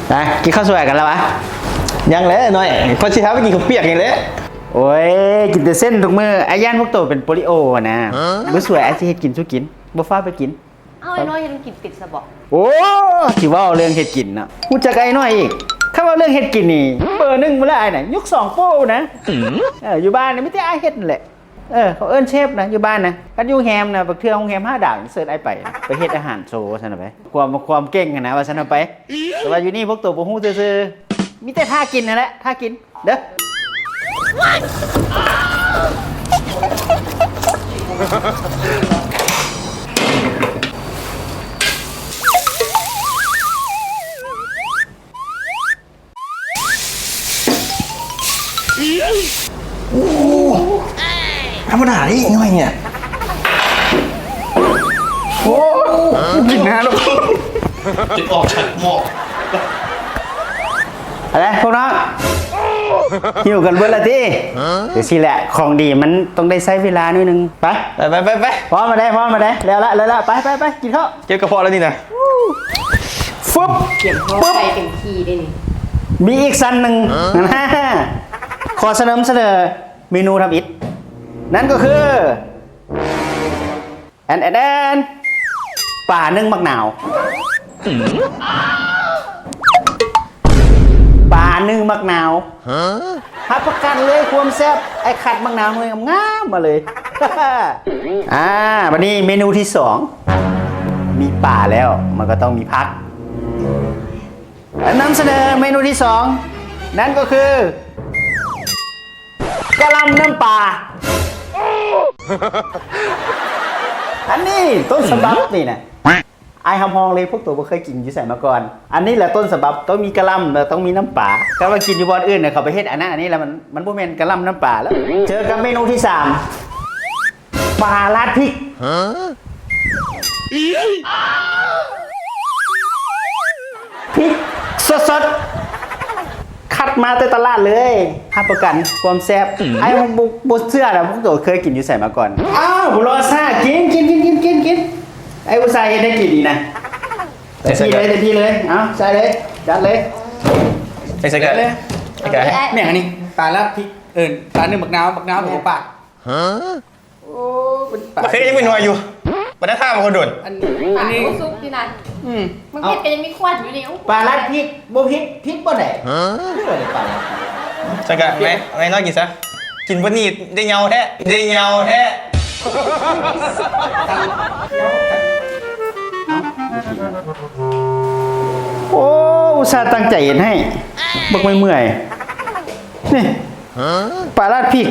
ໄປ ກິນເຂົ້າສວຍກັນແລ້ວຫວາ? ຍັງແຫຼະນ້ອຍ ຂ້ອຍຊິພາໄປກິນເຂົ້າປຽກນີ້ແຫຼະ. ໂອ້ຍ ກິນແຕ່ເສັ້ນທຸກມື້. ອ້າຍຢ້ານພວກໂຕເປັນໂປລິໂອຫັ້ນນະ. ມື້ສວຍອ້າຍຊິເຮັດກິນສູ່ກິນ ບໍ່ຟ້າວໄປກິນ. ເອົາ ໄອ້ນ້ອຍເຮັດກິນຕິດຊະບໍ? ໂອ້ ຊິເວົ້າເລື່ອງເຮັດກິນເນາະ ຮູ້ຈັກອ້າຍນ້ອຍອີກ. ຄັນເວົ້າເລື່ອງເຮັດກິນນີ້ ເບີໜຶ່ງພຸ້ນລະອ້າຍນະ ຍົກສອງໂປ້ນະ. ເອີ ຢູ່ບ້ານນີ້ມີແຕ່ອ້າຍເຮັດຫັ້ນແຫຼະ. ເອີ ເຂົາເອີ້ນເຊຟນະ ຢູ່ບ້ານນະ. ຄັນຢູ່ໂຮງແຮມນະ ບາງເທື່ອໂຮງແຮມຫ້າດາວຍັງເຊີນອ້າຍໄປ ໄປເຮັດອາຫານໂຊຊັ້ນນະ ໄປຄວາມ ຄວາມເກັ່ງຫັ້ນນະ ວ່າຊັ້ນນະໄປ. ແຕ່ວ່າຢູ່ນີ້ພວກໂຕບໍ່ຮູ້ຊື່ໆ ມີແຕ່ຖ້າກິນຫັ້ນແຫຼະ ຖ້າກິນເດີ. ໂອ້ ທຳມະດາເດ້ ນ້ອຍນີ້. ໂອ້ ກິນນານແລ້ວ ຈະອອກຈາກໝໍ້. ເອົາລະພວກນ້ອງ ຫິວກັນເບິດລະຕິ? ຈັ່ງຊີ້ແຫຼະ ຂອງດີມັນຕ້ອງໄດ້ໃຊ້ເວລາໜ້ອຍໜຶ່ງ. ໄປ ໄປໆໆໆ ພ້ອມມາໄດ້ ພ້ອມມາໄດ້. ແລ້ວລະ ແລ້ວລະ ໄປໆໆ ກິນເຂົ້າ. ເຈັບກະເພາະແລ້ວນີ້ນະ. ຟຶບ ກຽມພ້ອມ ປຶບ ໄປເຕັມທີ່ເດ້ນີ້. ມີອີກຊັ້ນໜຶ່ງ ຂໍສະເໜີ ສະເໜີເມນູທຳອິດ ນັ້ນກໍຄື ແອນ ແອນ ແອນ ປາໜຶ້ງໝາກນາວ. ປາໜຶ້ງໝາກນາວ ຮັບປະກັນເລີຍຄວາມແຊບ. ອ້າຍຄັດໝາກນາວໜ່ວຍງາມໆມາເລີຍ. ອ່າ ບັດນີ້ເມນູທີສອງ ມີປາແລ້ວ ມັນກໍຕ້ອງມີຜັກ. ນຳສະເໜີເມນູທີສອງ ນັ້ນກໍຄື ກະຫຼ່ຳນ້ຳປາ. ອັນນີ້ຕົ້ນສະບັບນີ້ນະ ອ້າຍຮັບຮອງເລີຍ ພວກໂຕບໍ່ເຄີຍກິນຢູ່ໃສມາກ່ອນ. ອັນນີ້ແຫຼະຕົ້ນສະບັບ ຕ້ອງມີກະຫຼ່ຳ ແລ້ວຕ້ອງມີນ້ຳປາ. ແຕ່ວ່າກິນຢູ່ບ່ອນອື່ນນະ ເຂົາໄປເຮັດອັນນັ້ນອັນນີ້ແລ້ວ ມັນ ມັນບໍ່ແມ່ນກະຫຼ່ຳນ້ຳປາແລ້ວ. ເຈີກັບເມນູທີສາມ ປາລາດພິກ. ພິກສົດໆ ຄັດມາແຕ່ຕະຫຼາດເລີຍ ຮັບປະກັນຄວາມແຊບ. ອ້າຍບໍ່ ບໍ່ເຊື່ອນະ ພວກໂຕເຄີຍກິນຢູ່ໃສມາກ່ອນ? ອ້າວ ບໍ່ລໍຊ້າ ກິນ ກິນ ກິນ ກິນ ກິນ. ອ້າຍອຸດສ່າເຮັດໃຫ້ກິນນີ້ນະ. ເຕັມທີ່ເລີຍ ເຕັມທີ່ເລີຍ. ເອົາ ໃສ່ເລີຍ ຈັດເລີຍ. ໃສ່ ໃສ່ ແມ່ນອັນນີ້ ປາລາດພິກ ເອີ້ນປາໜຶ້ງໝາກນາວ ໝາກນາວ ແມ່ນ ບໍ່ປາກ. ໂອ້ ມັນປາກ ບໍ່ເຄີຍຍັງເປັນໜ່ວຍຢູ່ ບໍ່ໄດ້ທ່າບໍ່ຄົນໂດນ. ອັນ ອັນນີ້ ປາກບໍ່ສຸກຢູ່ນະ. ອືມ ມັນເຜັດກໍຍັງມີຄວັນຢູ່ນີ້. ປາລາດພິກບໍ່ຜິດ ຜິດບ່ອນໃດ? ຄືວ່າໄດ້ປາລາດພິກ. ຊັ້ນກະ ແມ່ ແມ່ນ້ອຍກິນຊະ. ກິນບໍ່ນີ້ໄດ້ເຫງົາແທ້ ໄດ້ເຫງົາແທ້. ໂອ້ ອຸດສ່າຕັ້ງໃຈເຮັດໃຫ້ ບັກເມື່ອຍໆ ນີ້ ປາລາດພິກ.